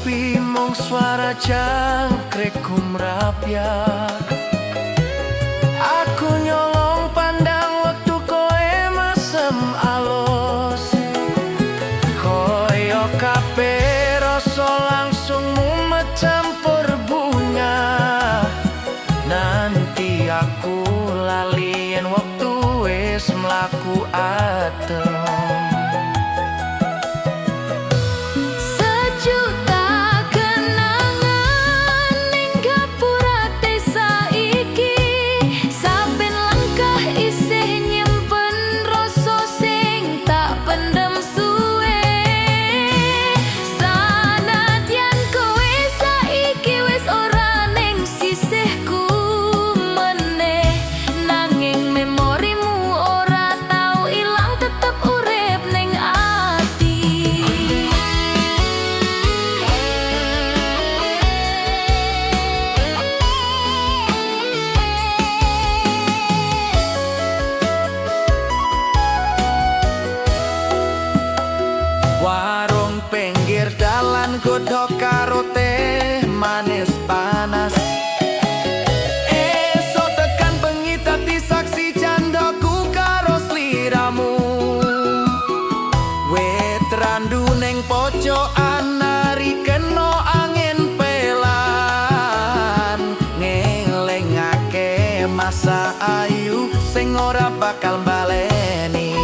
Sepi mung suara jangkrik gumrapyak. Aku nyolong pandang wektu kowe mesem alus. Koyo kabeh rasa langsung mumet campur bunga. Nanti aku lali yen wektu wis mlaku adem. Sejuta kenangan ning gapura desa iki. Saben langkah isih nyimpen rasa sing tak pendem suwe. Sanadyan kowe saiki wis ora ning sisihku meneh, nanging memorimu ora tau ilang, tetep urip ning ati. Warung pinggir dalan, godhog karo teh manis panas. Esuk tekan bengi dadi saksi candaku karo sliramu. Wit randu ning pojokan nari kena angin pelan, ngelingake masa ayu sing ora bakal baleni.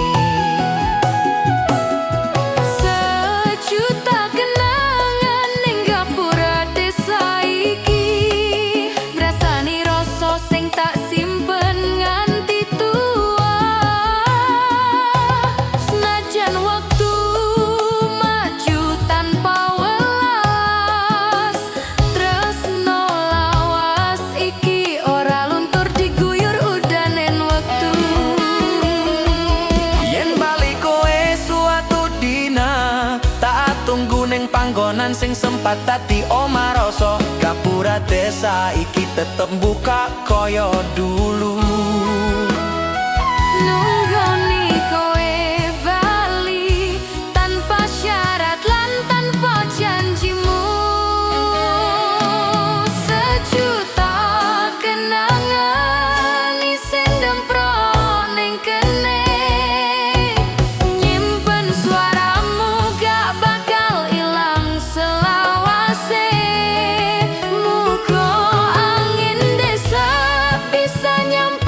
Sejuta kenangan ning gapura desa iki, ngrasani rasa sing tak simpen nganti tua. Senajan wektu maju tanpa welas, tresno lawas iki ora luntur diguyur udanen wektu. Yen bali kowe suatu dina, tak tunggu ning panggonan sing sempat dadi omah rasa. Gapura desa iki tetep buka koyo dulu. Nunggoni kowe bali tanpa syarat lan tanpa janjimu. Sejuta kenangan isih ndemprok ning kene, nyimpen suaramu gak bakal ilang selawase. Muga angin desa bisa nyampe.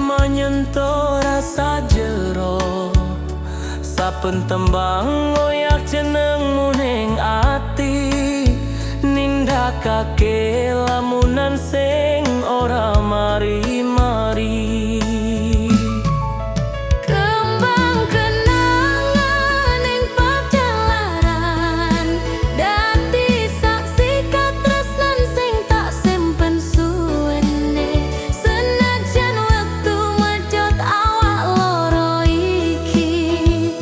Gema nyentuh rasa jero. Saben tembang ngoyak jenengmu ning ati, nindakake lamunan sing ora mari-mari. Kembang kenangan ing pajalaran, dadi saksi katresnan sing tak simpen suwene. Senajan wektu medhot awak loro iki,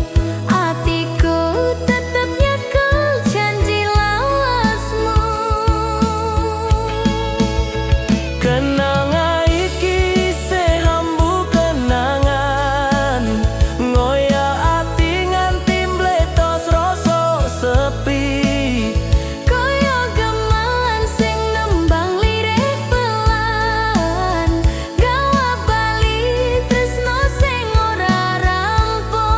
atiku tetep nyekel janji lawasmu. Kenanga iki isih ambu kenangan, ngoyak ati nganti mbletos rasa sepi. Kaya gamelan sing nembang lirih pelan, gawa bali tresno sing ora rampung.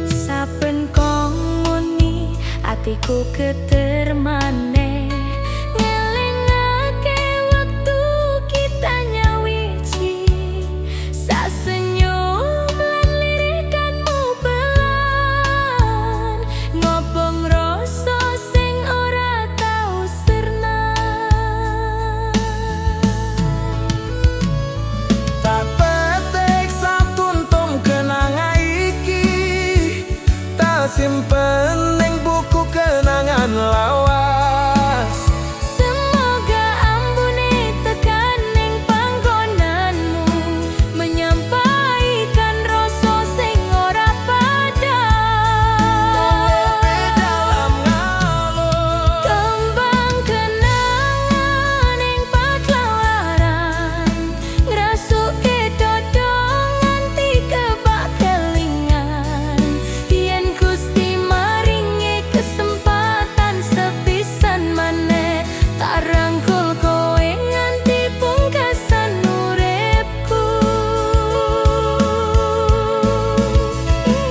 Saben kong muni atiku geter maneh, ngelingake wektu kita nyawiji. Sasenyum lan lirikanmu pelan, ngobong rasa sing ora tau sirna. Tak petik satuntum kenanga iki, tak simpen ning buku kenangan lawas. Semoga ambune tekan ning panggonanmu, menyampaikan rasa sing ora padhang. Dalam ngalun. Kembang kenangan ing pajalaran, ngrasuke dodo nganti kebak kelingan. Yen Gusti maringi kesempatan sepisan maneh, tak rangkul kowe nganti pungkasan uripku.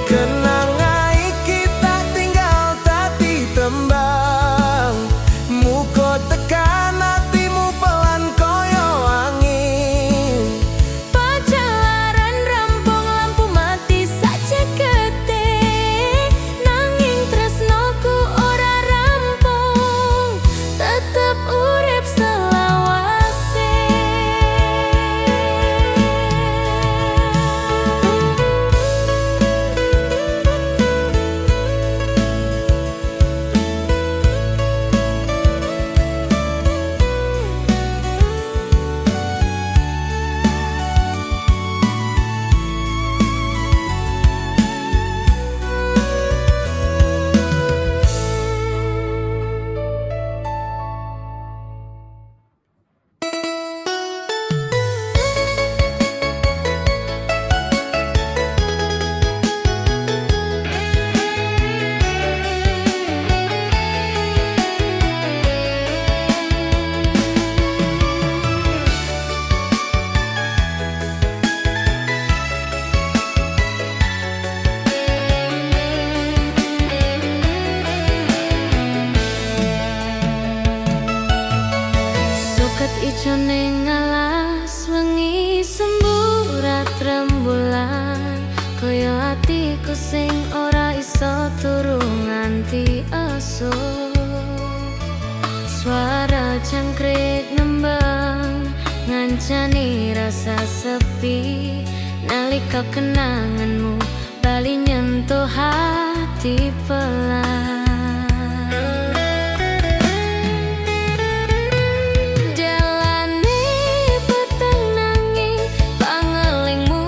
Kenanga iki tak tinggal dadi tembang, muga tekan atimu pelan kaya angin. Pajalaran rampung lampu mati sacekete, nanging tresnoku ora rampung, tetep urip selawase. Suket ijo ning alas wengi semburat rembulan, kaya atiku sing ora iso turu nganti esuk. Suara jangkrik nembang ngancani rasa sepi, nalika kenanganmu bali nyentuh hati pelan. Jalane peteng nanging pangelingmu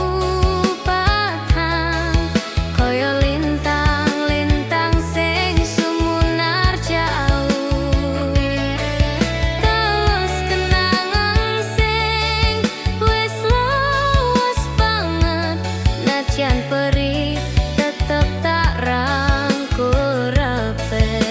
padhang, kaya lintang-lintang sing sumunar jauh. Terus kenangan sing wis lawas banget, najan Senajan perih tetep tak rangkul rapet.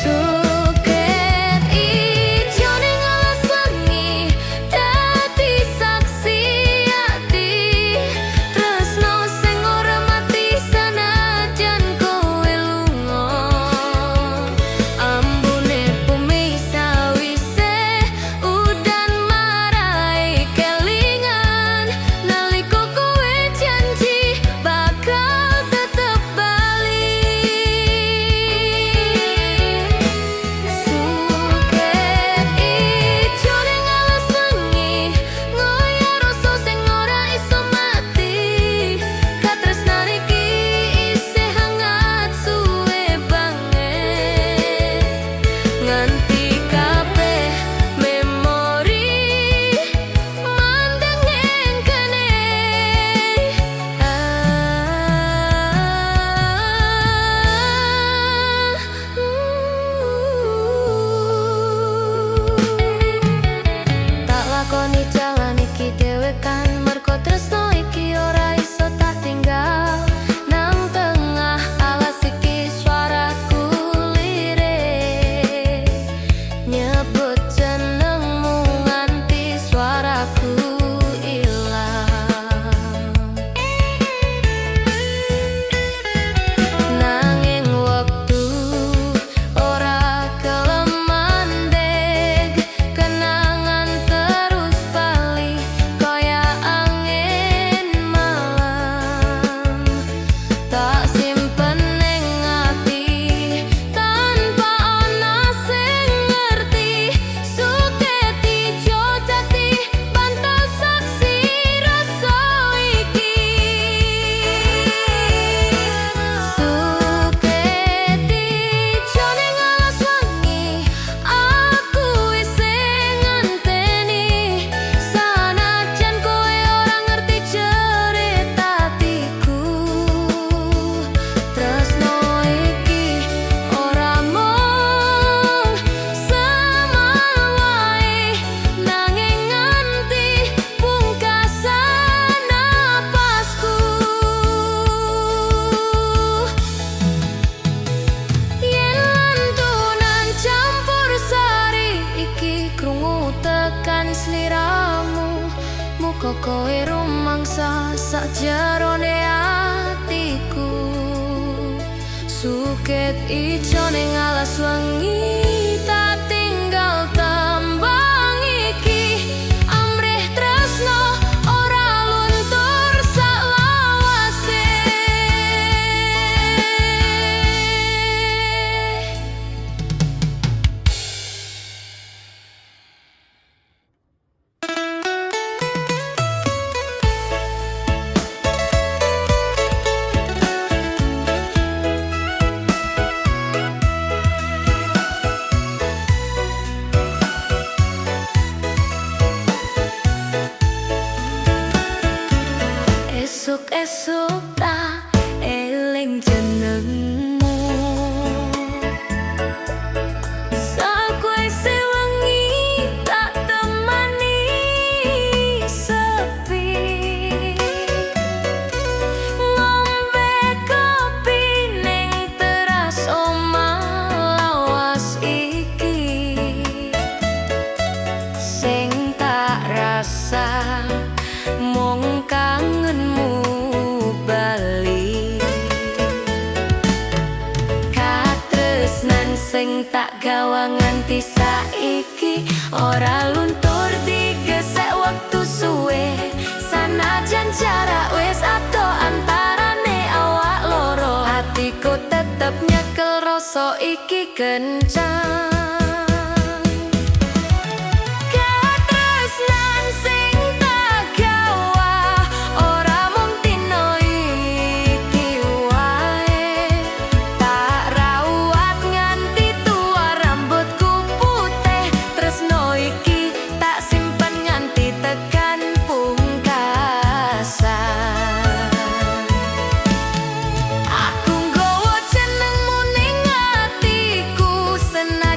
Suket ijo ning alas wengi dadi saksi ati, tresno sing ora mati sanajan kowe lunga. Ambune bumi sawise udan marai kelingan nalika kowe janji bakal tetep bali. Suket ijo ning alas wengi ngoyak rasa sing ora iso mati. Katresnan iki isih hangat suwe banget nganti kabeh memori mandeng ning kene. Ah, Tak lakoni jalan iki dhewekan mergo tresno iki ora iso tak tinggal. Nang tengah alas iki suaraku lirik nyebut jenengmu nganti suaraku ilang. Nanging wektu ora gelem mandeg, kenangan terus bali kaya angin malam. Tak simpen ning ati tanpa ana sing ngerti. Suket ijo dadi bantal saksi rasa iki. Suket ijo ning alas wengi aku isih ngenteni, sanajan kowe ora ngerti cerita atiku. Tresno iki ora mung semal wae, nanging nganti pungkasan napasku. Yen lantunan campur sari iki krungu tekan sliramu, muga kowe rumangsa sakjerone atiku. Suket ijo ning alas wengi tak tinggal tembang iki, amrih tresno ora luntur saklawase. Esuk-esuk tak eling jenengmu, sakwise wengi tak temani sepi. Ngombe kopi ning teras omah lawas iki, sing tak rasa mung kangenmu bali. Katresnan sing tak gawa nganti saiki ora luntur digesek wektu suwe, sanajan jarak wis adoh antarane awak loro, atiku tetep nyekel rasa iki kencang. Katresnan sing tak gawa ora mung dina iki wae, tak rawat nganti tua rambutku putih. Tresno iki tak simpen nganti tekan pungkasan. Aku nggawa jenengmu ning atiku, senajan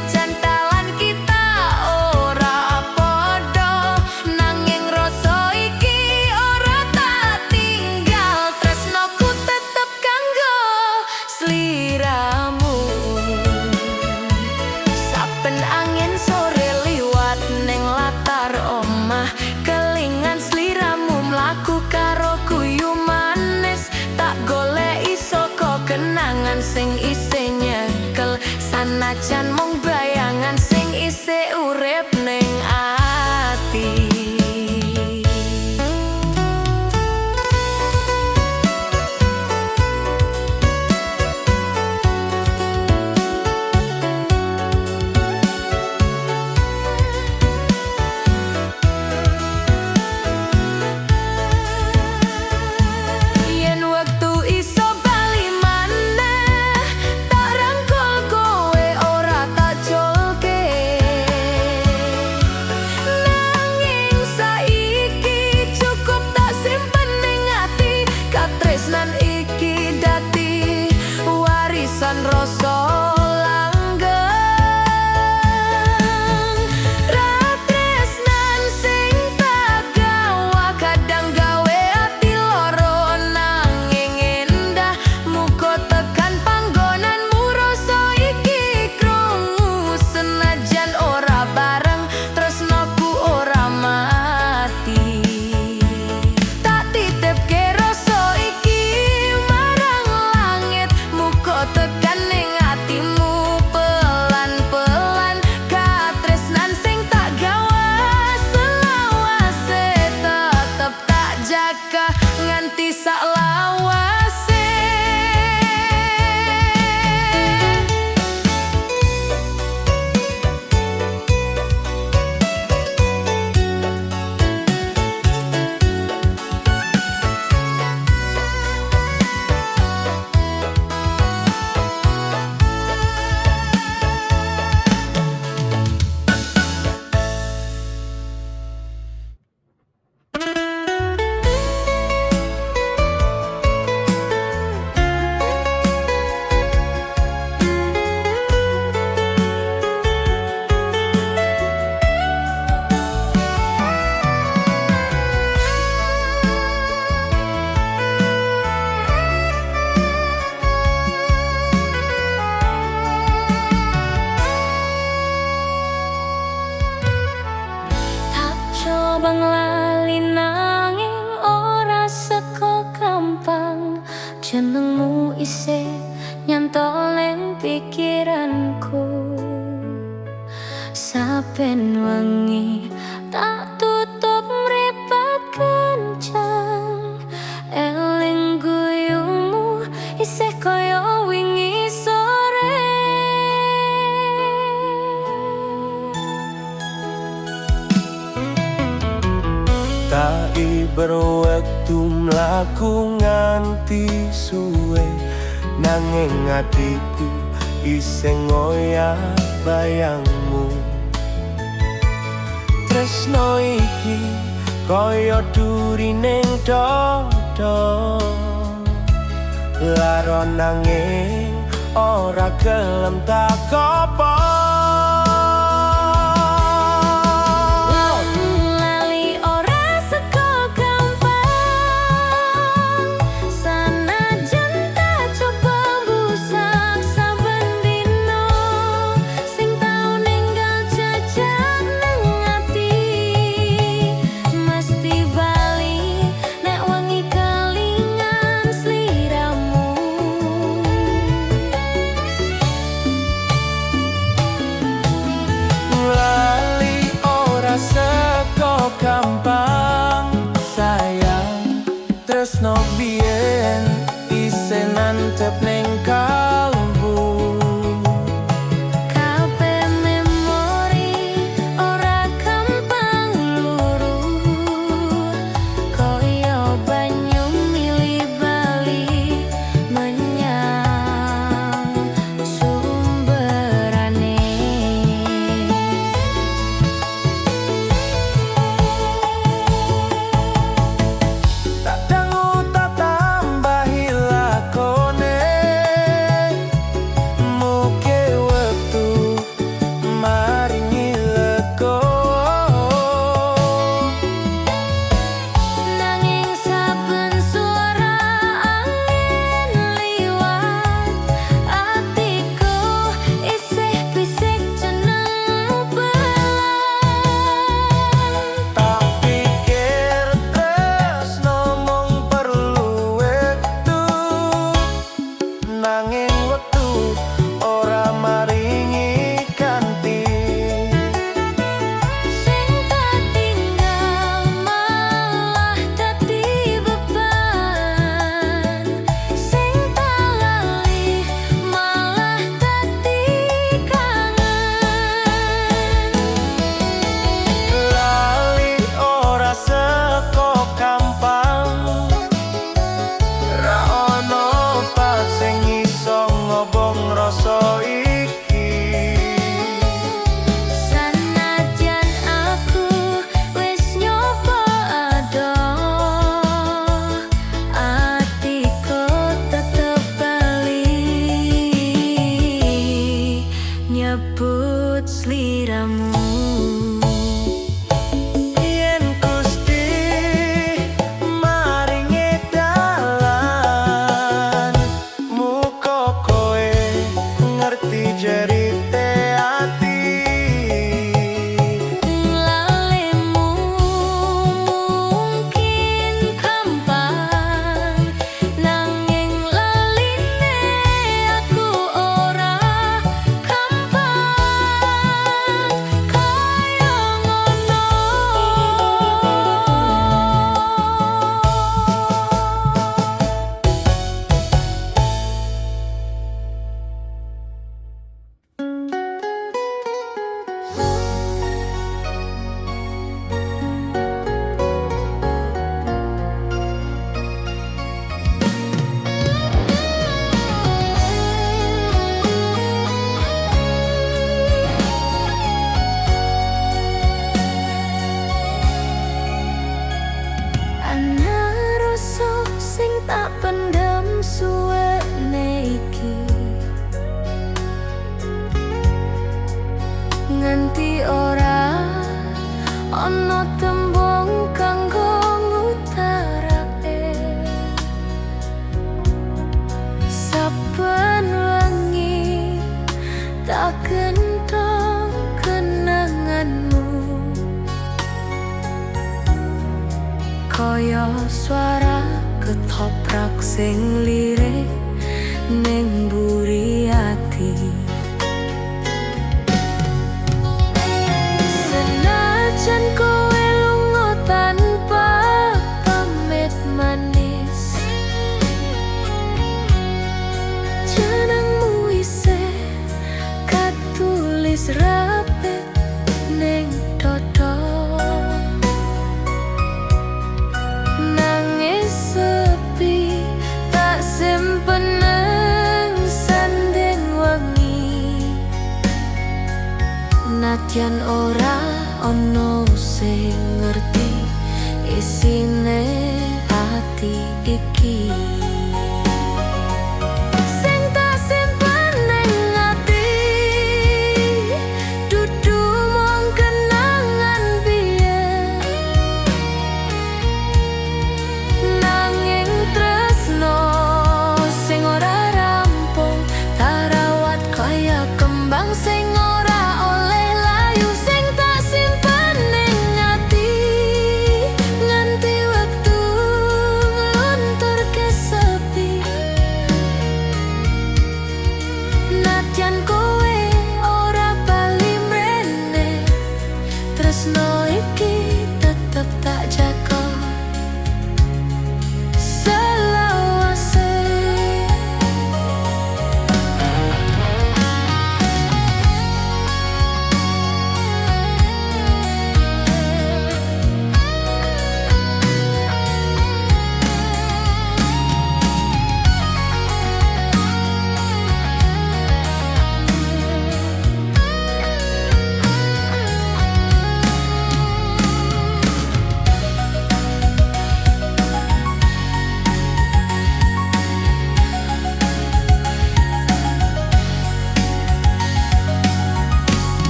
Senajan mung bayangan sing isih urip ning ati. Yen wektu iso bali maneh, tak rangkul kowe, ora tak culke. Nanging saiki cukup tak simpen ning ati. Katresnan iki dadi warisan rasa langgeng. Katresnan sing tak gawa kadang gawe ati loro, nanging endah. Muga tekan panggonanmu rasa iki krungu. Senajan ora bareng, tresnoku ora mati. Tak titipke rasa iki marang langit, muga tekan ning atimu pelan-pelan. Katresnan sing tak gawa selawase tetep tak jaga nganti sak lawase. Tak coba nglali nanging ora seko gampang. Jenengmu isih nyantol ning pikiranku. Saben wengi tak tutup mripat kencang, eling guyumu isih kaya wingi sore. Tak iber wektu mlaku nganti suwe, nanging atiku isih ngoyak bayangmu. Tresno iki kaya duri ning dada, lara nanging ora gelem tak kopong. Lali ora seko gampang, sanajan tak coba mbusak saben dino. Sing tau ninggal jejak nang ati mesti bali nek wengi kelingan sliramu. Lali ora seko gampang, sayang. Tresno biyen isih nantep ning kalbu. Kabeh memori ora gampang luru, kaya banyu milih bali menyang sumberane. Tak dangu tak tambahi Swara ketoprak sing lirik ning buri ati. Senajan kowe lunga tanpa pamit manis, jenengmu isih katulis rapet ning dodo. Nangis sepi tak simpen nang sanding wengi. Nadyan ora ono sing ngerti isine ati iki. Sing tak simpen ning ati dudu mung kenangan biyen, nanging tresno sing ora rampung tak rawat kaya kembang sing ora oleh layu. Sing tak simpen ning ati nganti wektu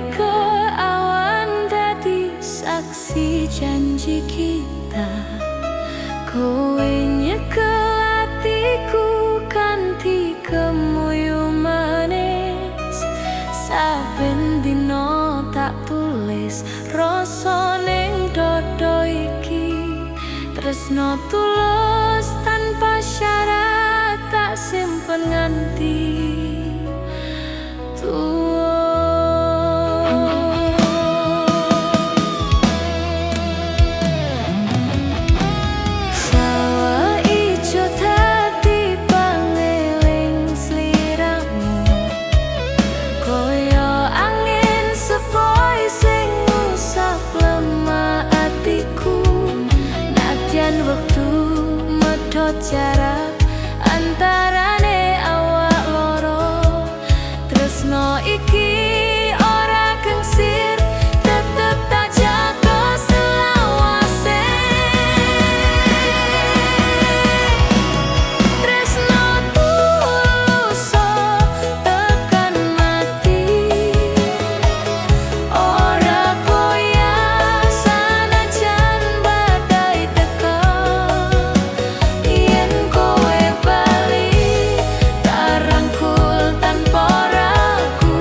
Nalika awan dadi saksi janji kita, kowe nyekel atiku kanthi kemuyu manis. Saben dina tak tulis rasa ning dodo iki. Tresno tulus tanpa syarat tak simpen nganti tuwa. Sawah ijo dadi pangeling sliramu, kaya angin sepoi sing ngusap lemah atiku. Nadyan wektu medhot jarak antarane awak loro, tresno iki ora gengsir, tetep tak jaga selawase. Tresno tulus tekan mati, ora goyah sanajan badai teka. Yen kowe bali tak rangkul tanpa ragu.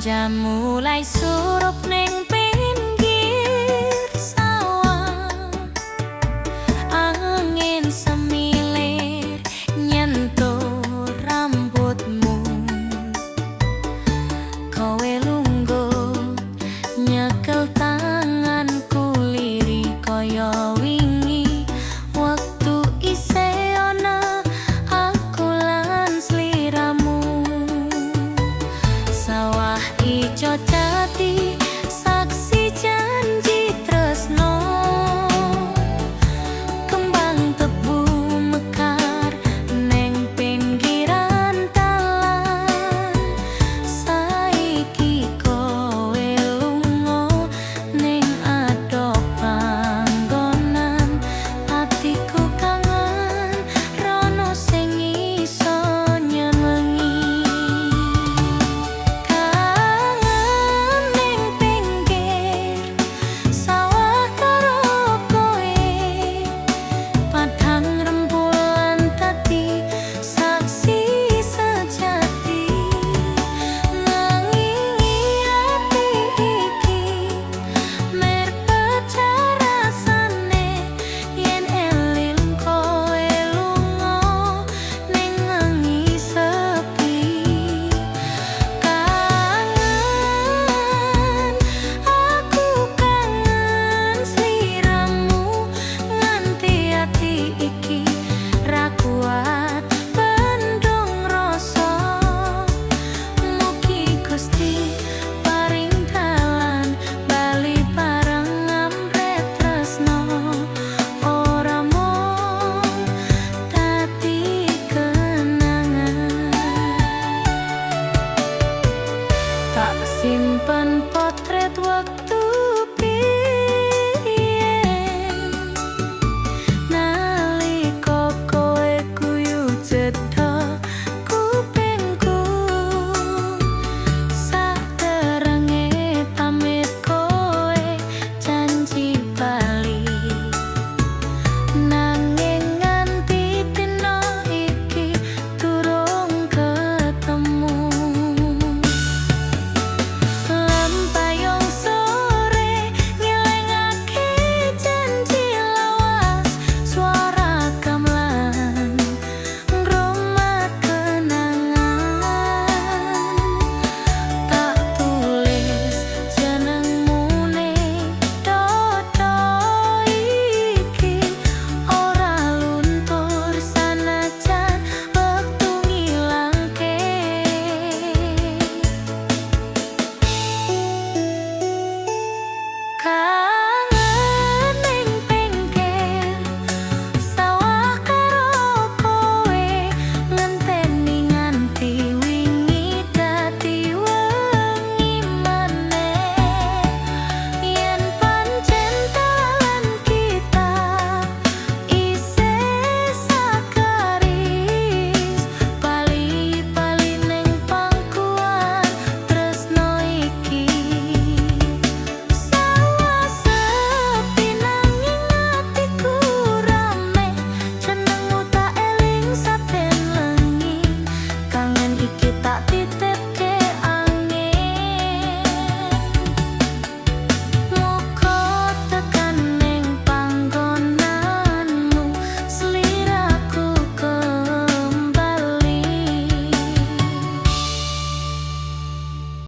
Senja mulai.